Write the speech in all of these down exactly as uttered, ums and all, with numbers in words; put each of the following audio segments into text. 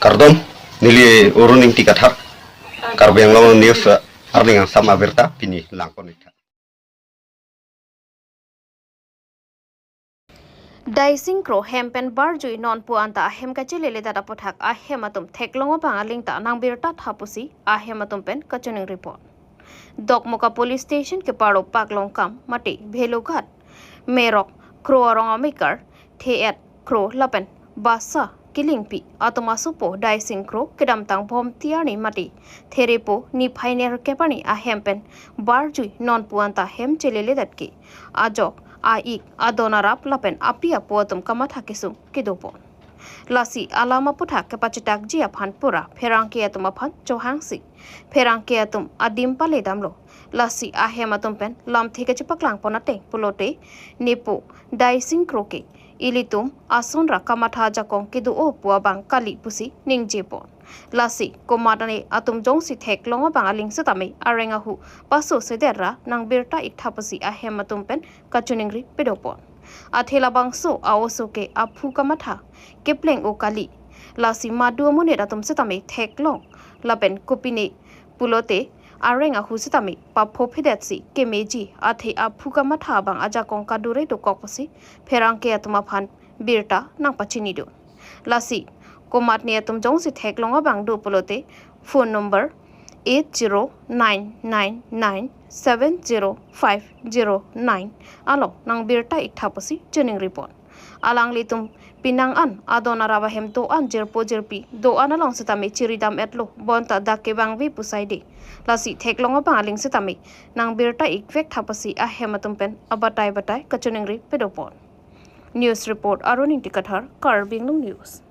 Kardom, neli Arun Ingti Kathar, Karbi Anglong News, eh, arni angsam abirta pini langpon-iktha. Daising Kro hem pen barjui nonpu anta ahem kacheleledet aputhak ahem atum theklong abang aling ta nangbirta tha pusi ahem atum pen kachiningri pon. Dokmoka Police Station keparlo Paklongkam mate Bhelughat, Merok Kro arong amekar, The-et Kro lapen Basa Kilingpi atum asopo Daising Kro kedamtang Bhomti arni mate Therepo niphai nerkep arni ahem pen barjui nonpu anta hem cheleledet ke ajok, a-ik, adon arap lapen api apo atum kamatha kesung kedopon. Lasi alam aputhak kepachethakji aphan pura pherangke atum aphan chohangsi pherangke atum adim paledamlo. Lasi ahem atum pen lamthe kachepaklang pon ateng pulote nepo Daising Kro ke ilitum ason ra kamatha ajakong kedo-o pu abang kali pusi ningje pon. Lasi komatne atum jongsi theklong abang aling setame areng ahu paso seder ra nangbirta-iktha pusi ahem atum pen kachiningri pedopon. Athe labangso a-oso ke aphu kamatha kepleng-o kali. Lasi madu amonit atum setame theklong lapen kopine pulote areng ahu setame paphophedet si kemeji athe aphu kamatha abang ajakong kadure dokok pusi pherangke atum aphan birta nangpachini do. Lasi komatne atum jongsi theklong abang do pulote phone number eight zero nine nine nine seven zero five zero nine along nangbirta-iktha pusi chiningri pon. Alanglitum penang an adon arap ahem do-an jirpo jirpi do-an along setame chiridam-etlo bonta dak kevangve pu saide. Lasi theklong abang aling setame nangbirta-ikvek tha pusi ahem atum pen abatai batai kachiningri pedopon. News report Arun Ingti Kathar, Karbi Anglong News.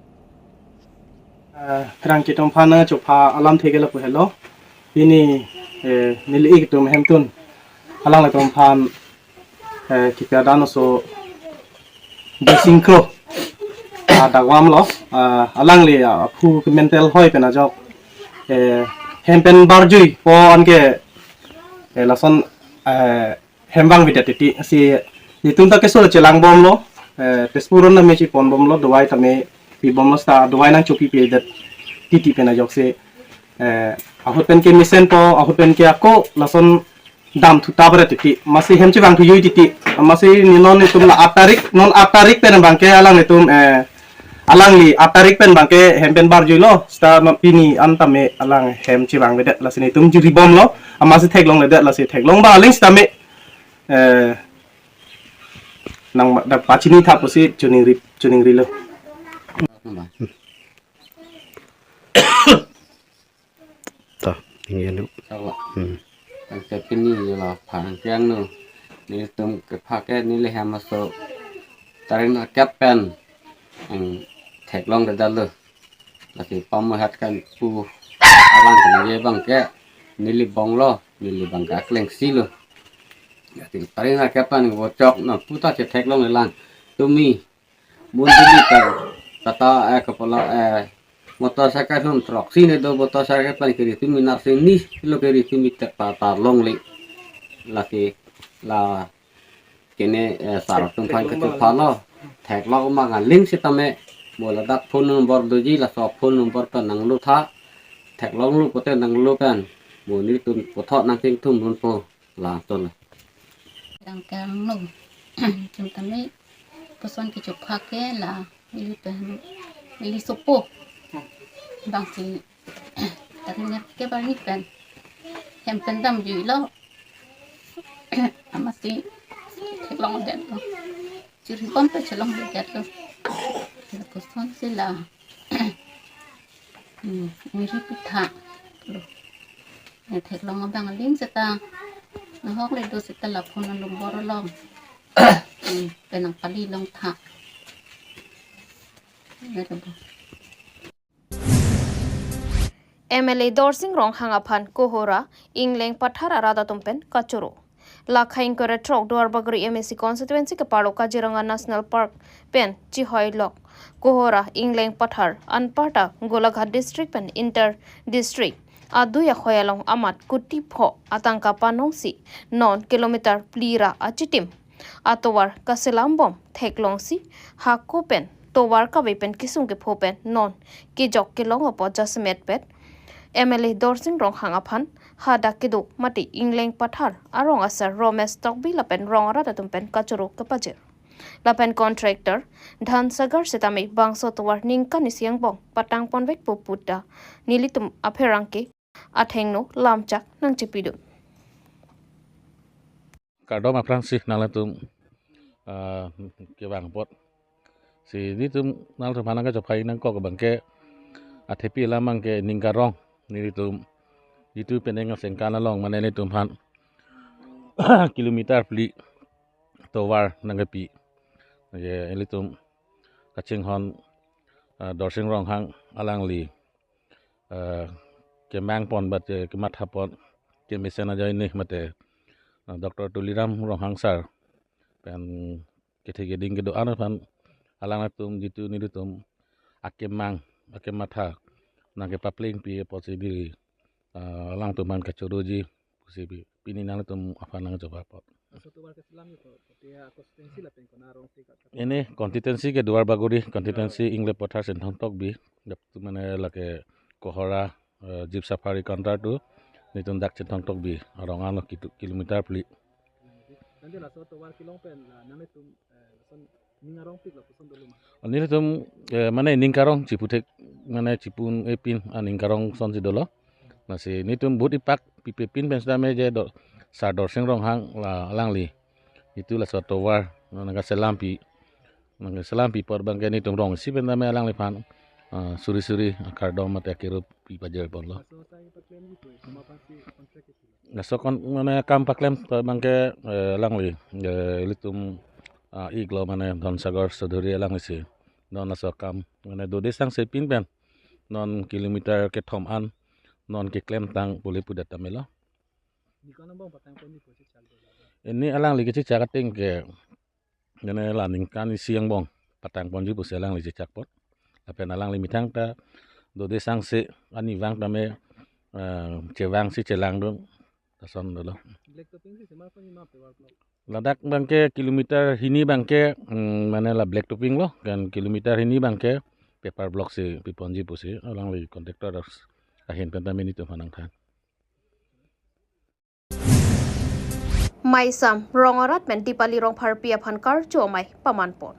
Eh, pherangke atum aphan nangchopha alamthe ke lapu helo. Pini, eh, neli-ik atum hemtun alanglitum aphan, eh, kipi adan oso Daising Kro, ah, dagwam lo, ah, alangli, ah, aphu ke mental hoi pen ajok, eh, hem pen barjui po anke, eh, lason, eh, hem vangvedet titi si netum ta keso chelang bomlo, eh, Tezpur aron tame chipon bomlo, dawai tame pi bomlo, seta dawai nangchopipedet titi pen ajoksi, eh, ahut pen ke mesen po, ahut pen ke ako lason dam thuta pare titi, masi hem chevang thujui titi, masi nenon netum la aat tarik, non aat tarik pen abang ke alanglitum, eh, alangli aat tarik pen abang ke hem pen barjuilo, seta ma pini an tame alang hem chevangvedet, lasi netum jiri bomlo, amatsi theklongledet, lasi theklong abang aling setame, eh, nang ma-, nangpachini tha pusi chiningri, chiningrilo. Ta, ingenu. Sawa. Hmm. Ang sepini la phan kiang nu. Nelitum kepha ke neli hem aso tarik nerkep pen ang theklongledetlo. Lasi pamuhat kan pu alang kenye abang ke neli bonglo, neli abang ke akleng silo. Lasi tarik nerkep pen vochok na puta chetheklonglelang. Tumi bun dili ta tata, eh, kepala, eh, motorcycle hum trok sini do, motorcycle pen kiri tumi nar sini lo kiri tumi tek pata longle. Lasi la kene, eh, sar atum aphan kechophalo. Theklong abang aling setame mo ladak phone number doji, laso phone number pen nanglo tha. Theklonglo pote nanglo pen mo netum puthot nangkingthum dunpo. La tol. Dang kang no. Chum tame puson kechopha ke la ili pen ili sopo. Bangsi tarik nerkep arni pen hem pen damjuilo. Amatsi theklongdetlo. Chiri bom pen chelongledetlo. Lapuson si la. Hmm, ingri pitha. Lo. Ne theklong abang aling seta. Nahokle do seta la phone number along. Hmm, pen nangpali long tha. Ne lo bo. M L A Dorsing Ronghang aphan Kohora, Ingleng Pathar arat atum pen kachoro. Lakha ingkoi ra throk Duarbagori M A C constituency keparlo Kaziranga National Park pen chihoilok Kohora, Ingleng Pathar anparta Golaghat district pen inter district adui akhoi along amat kuti pho atangka panongsi non kilometer phli ra achitim atovar kaselam bom theklongsi hako pen tovar kave pen kesung kepho pen non kejok kelong apot jasemet pet M L A Dorsing Ronghang aphan hadak kedo mate Ingleng Pathar arong asar Romesh Tokbi lapen rong arat atum pen kachoro kepajir. Lapen contractor Dhansagar setame bangso tovar ningkan isi angbong patang ponvekpo puta nelitum apherangke athengno lamchak nangchepidun. Kardom aphrangsi nanglitum, ah, kevang apot. Si nelitum nanglitum aphan nangkachophai nangkok abangke athepi alam abangke Ningkarong, nelitum jitu penang asengkan along mane nelitum aphan kilometer phli tovar nangkepi. Lake nelitum kachinghon, ah, Dorsing Ronghang alangli, ah, kemang pon mate kematha pon kemesen ajoine mate, ah, Doctor Tuliram Ronghang sir pen kethe keding kedo-an aphan alanglitum jitu nelitum akemang akematha nangkepaplengpi apotsi diri, ah, alangtum aphan kachoroji pusi pi-, pini nanglitum aphan nangchoba apot. Laso tovar keselam ko, kopi a constituency lapen kona arong si ka-, ka-, Ini constituency ke Duar Bagori, constituency Ingleng Pathar Chinthong Tokbi, dap tu mane lake Kohora, eh, Jeep Safari counter tu, nelitum dak Chinthong Tokbi arong ano kitu kilometer phli. Nanti laso tovar kelong pen, ah, nanglitum, eh, lason Ning arongpik lapuson dolo ma? Nelitum, eh, mane Ningkarong chiputhek, mane chipun epin, ah, Ningkarong asonsi dolo. Lasi nelitum but ipak pipe pin pen sitame je do, Sir Dorsing Ronghang la alangli. Itu laso tovar, nangkaselampi. Nangkaselampi apot abangke nelitum rong isi pen tame alangliphan, ah, suri suri, ah, kardom mate akirup pipajir ponlo. Laso sai paklem gitu, eh, sama pasti kontrak itu. Laso kon mane kam paklem ta abangke, eh, alangli, eh, ilitum, ah, iklo mane Dhansagar Chaudhary alanglisi. Non laso kam mane dode sangse pin pen non kilometer kethom an non keklemtang pule pudet tame lo. Ningkan angbong patang ponji pusi chak dolo. Ini alangli kechechak ateng ke mane la ningkan isi angbong patang ponji pusi alangli chechak apot. Lapen alangli methang ta dode sangse ani vang tame, eh, chevangsi chelangdun ta ason dolo. Black topping si semar ponji ma paver block? Ladak abangke kilometer hini abangke, mm, mane la black topping lo, kan kilometer hini abangke paver block si piponji pusi alangli contractor ahin pen tame nelitum aphan nangthan. Maisam, rong arat pen Dipali Rongpharpi aphan karcho amei paman pon.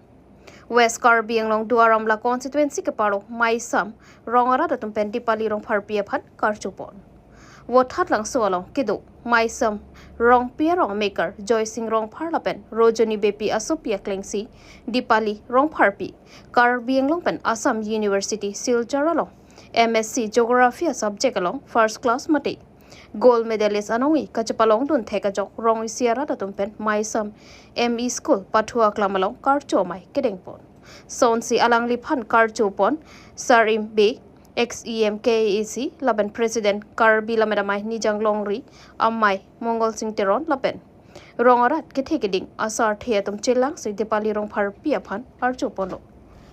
West Karbi Anglong Duar Amla constituency keparo Maisam, rong arat atum pen Dipali Rongpharpi aphan karcho pon. Vothatlangso along kedo Maisam Rongpi arong maker Joysing Rongphar lapen Rojoni Beypi asopi aklengsi Dipali Rongpharpi, Karbi Anglong pen Assam University Silchar along M S C Geography a subject along first class mate gold medalist anongni kachepalongdun thek ajok rong isi arat atum pen Maisam M E School Pathu Aklam along karcho amei kedeng pon. Sonsi alangliphan karcho pon Sar Im Bey, ex E M K A A C lapen President Karbi Lammet Amei Nijang Longri, amei Mongol Sing Teron lapen rong arat kethe keding asarthe atum chelangsi Dipali Rongpharpi aphan archo ponlo.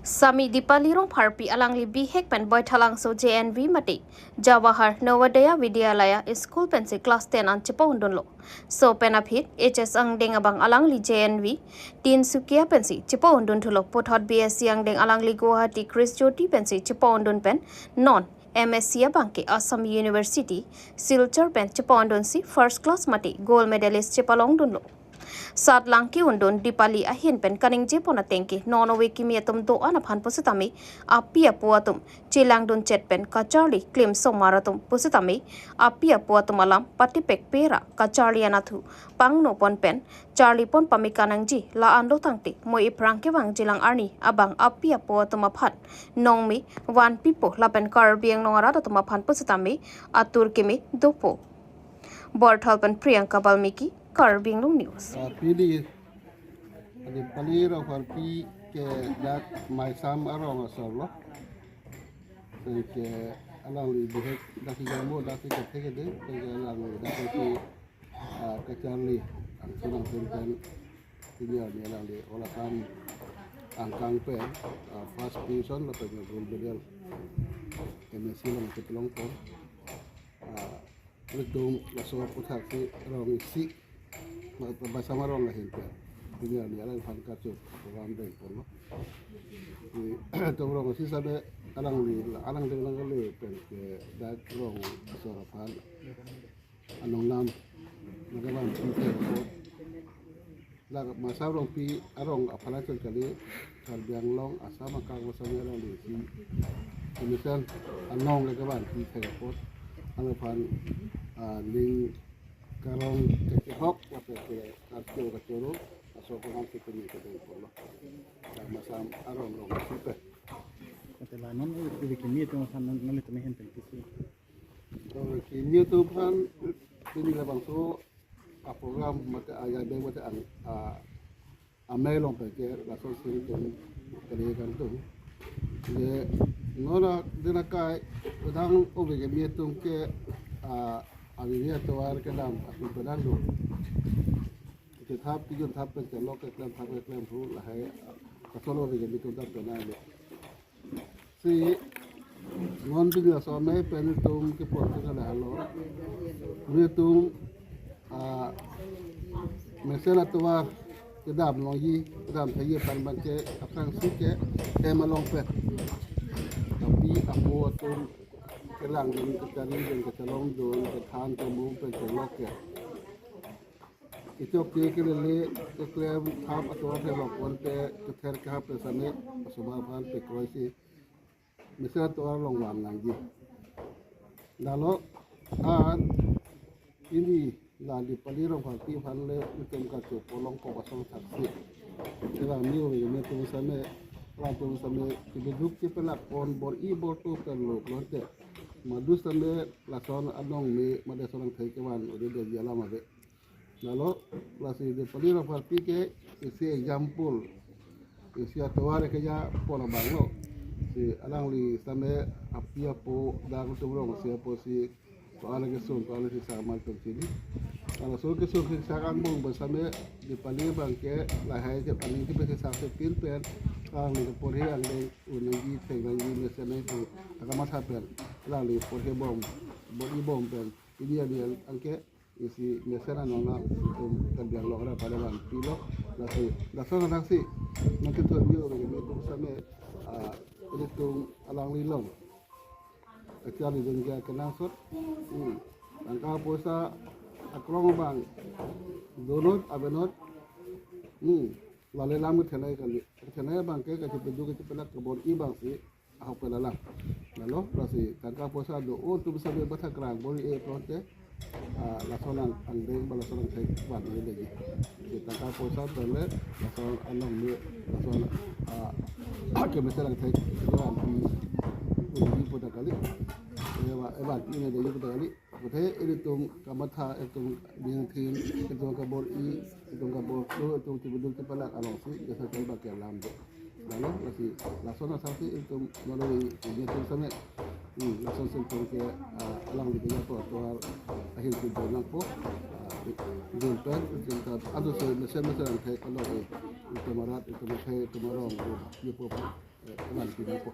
Sami Dipali Rongpharpi alangli bihek pen Baithalangso J N V mate Jawahar Navodaya Vidyalaya School pensi class ten an chepaundunlo. So pen aphi H S angdeng abang alangli J N V Tinsukia pensi chepaundun thulo, puthot B S C angdeng alangli Guwahati Krish Jyoti pensi chepaundun pen non M S C abangke Assam University Silchar pen chepaundunsi first class mate gold medalist chepalongdunlo. Satlang keundun Dipali ahin pen kaningje pon ateng ke non ove kimi atum do-an aphan pusitame api apo atum chelangdun chet pen kacharli klim somar atum pusitame api apo atum alam patipek pera kacharli anatthu pangno pon pen charli pon pame kaningje la-an lo tangte mo iphrang kevang jilang arni abang api apo atum aphan nongme vanpipo lapen Karbi Anglong arat atum aphan pusitame atur keme dopo. Borthal pen Priyanka Balmiki, Karbi Anglong News. Ah, pini, Dipali Rongpharpi ke dak Maisam arong asor lo. Ke alangli bihek dak si jamo dak si kethe keding, ke alangli dak si, ah, kacharli angsun angsun pen pini arni alangli olakan angkang pen, ah, first position lapen gold medal M S C along kepalong pon. Ah, Ilitum laso aputhak si rong isi, ma-, Maisam arong ahin pen. Pini arni alangphan kacho program dengponlo. Di Tumbur Rong si same alangli, alang deng lang kali pen ke dak rong asor aphan anong nam nangkevanpi thek apot. Dak Masan Rongpi arong aphan chot kali, Karbi Anglong, Assam akang masam alangli si mesen anong nangkevanpi thek apot. Alangphan, ah, ning karong kekehok lapen ke karcho kachoro aso program si pini kedengponlo. Dak Masan arong rong si pen. Ante la non ove kimi atum aphan non, non ilitum ahin pen pisi. Ove kimi atum aphan pini labangso a program mate a ya be mate ang a amei along pen ke lason si ilitum kali kangtung. Ye non a dena kai pedang ove kimi atum ke a avi atovar kedam atum pedang do. Kethap kejunthap pen kelok keklem thap keklem thu lahai kasolo ove kimi atum ta penang do. Si non pini laso amei pen ilitum kepon ke lahelo. Ilitum, ah, mesen atovar kedam longji, kedam thekji aphan abang ke aphrangsi ke hem along pen. Api apo atum kelang dun, kachari dun, kachelong dun, kethan kemum pen kelok ke. Ichok ke kelele keklem thap atovar theklong ponte kether kehap pen same asomar aphan pekroi si mesen atovar along van nangji. Lalo an pini la Dipali Rongpharpi aphan le itum kacho polong kok asong saksi. Sila ni ove kimi atum same, alanglitum same kebiduk kepelak pon bor-i bor-to pen lo pulote madu same lason anong me madu lason angthek kevan ode doji alam ave. Lalo lasi Dipali Rongpharpi ke isi example, isi atovar keja pon abang lo. Si alangli same api apo dak Tumbur Rong si apo si ko-an kesun, ko-an kesak amat pen chini. Kalau so kesun kesak angbong pen same Dipali abang ke lahai je paling ke pen kesak sepin pen alangli keporhi angdeng un nangji thek nangji mesen nangji pen akamatha pen alangli porhi bom, bor-i bom pen pini arni abang ke isi mesen anong na itum Karbi Anglong ra pada vanpilo. Lasi lason anak si nangkethurmi ove kimi atum same, ah, ilitum alangli along kacharli dun ke kenangsot. Hmm. Tangka poisa akrong abang donot abenot. Hmm. Lale lam kethenei kali. Kethenei abang ke kachepeduk kachepelak kebor-i abang si ahok pen alam. Lalo lasi tangka poisa do-o atum same matha krang bor-i-e pulote, ah, lason ang angdeng ba lason angthek vanji legi. Si tangka poisa pen le lason anong me lason, ah, kemesen angthek vanpi unji pu ta kali. Eva, eva ini de pu ta kali. Kuthe ilitum kamatha, itum ningthin, itum kabor-i, itum kabor-to, itum chepeduk chepelak along si jasa pen bak ke alam do. Lalo lasi lason asaksi itum nolo ini atum same. Hmm, lason si itum ke, ah, alangli keja atovar ahin si dun nangpo. Ah, dun pen itum ta adu si mesen mesen angthek kalo ke itum arat, itum akhei, itum arong, itum apo, eh, vanpi nangpo.